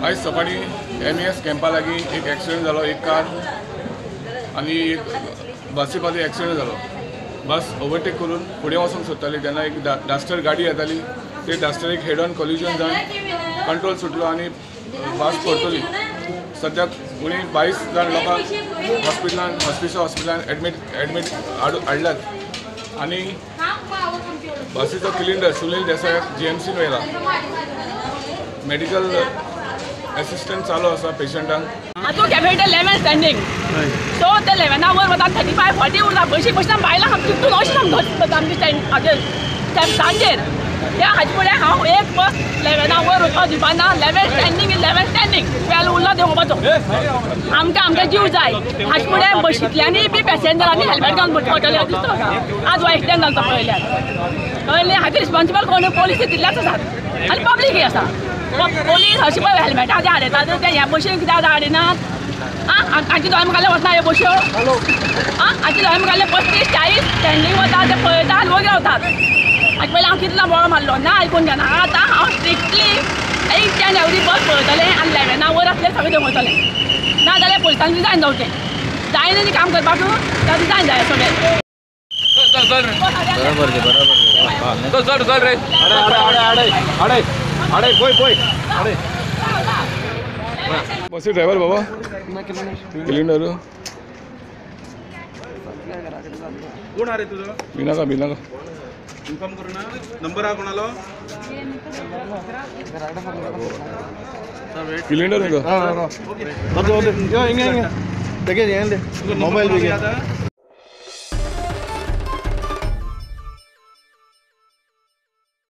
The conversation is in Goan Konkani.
आयज सकाळी एमईएस कॅम्पा लागीं एक एक्सिडंट जालो. एक कार आनी एक बसी पादी एक्सिडंट जालो. बस ओवरटेक करून फुडें वचूंक सोदताली तेन्ना एक डास्टर गाडी येताली. ते डास्टरीक हेड ऑन कोलिजन जावन कंट्रोल सुटलो आनी बस परतली. सद्याक उणी 22 जाण लोकांक हॉस्पिटलान हॉस्पिटलान एडमीट हाडल्यात आनी बसीचो क्लिनर सुनील देसायाक जीएमसीन व्हेला. मेडिकल असिस्टंट चालू आसा पेशंटांक. आतां कॅपिटल 11 स्टँडींग सो ते 11 वयर वता 35 40 उरता. बशी बसना बायलां तितून अशें सामको आमचे स्टँड हाजेर स्टँडाचेर. त्या हाजे फुडें हांव एक बस 11 वयर वचपाक दिवपा ना. 11 स्टँडींग 11 स्टँडींग 12 उरलो देंवोवपाचो. आमकां आमकां जीव जाय. हाजे फुडें बशींतल्यानूय बी पॅसेंजरांनी हेल्मेट घालून बसचें पडटलें दिसता म्हाका. आज हो एक्सिडंट जालो तो पळयल्यार कळ्ळें. हाचे रिस्पॉन्सिबल कोण? पोलीस तितलेच आसात आनी पब्लीकय आसा. पोलीस अशें पळय हेल्मेटां जे हाडयतात ते ह्या बशीन कित्याक हाडिनात? आं, हांचे दोळे मुखाल्ले वचना ह्यो बश्यो. आं, हांचे दोळे मुखाल्ले 35 40 स्टँडींग वता ते पळयता आनी वगीर रावतात. हाचे पयलीं हांव कितलो बोवाळ मारलो ना आयकून घेना. आतां हांव स्ट्रिक्टली 8 10 एवरी बस पळयतलें आनी 11 वयर आसलें सगळें देंवयतलें. ना जाल्यार पोलिसांनी रिजायन जावचें. जायना न्ही काम करपाक तर रिजायन जाय सगळें. बरोबर बरोबर. चल चल रे. अडे अडे पोय पोय अडे. बसी ड्रायव्हर बाबा क्लिनर कोण रे तुझं? बिनाका बिनाका इन्फॉर्म करू ना. नंबर हा कोणालो? Cleaner mobile.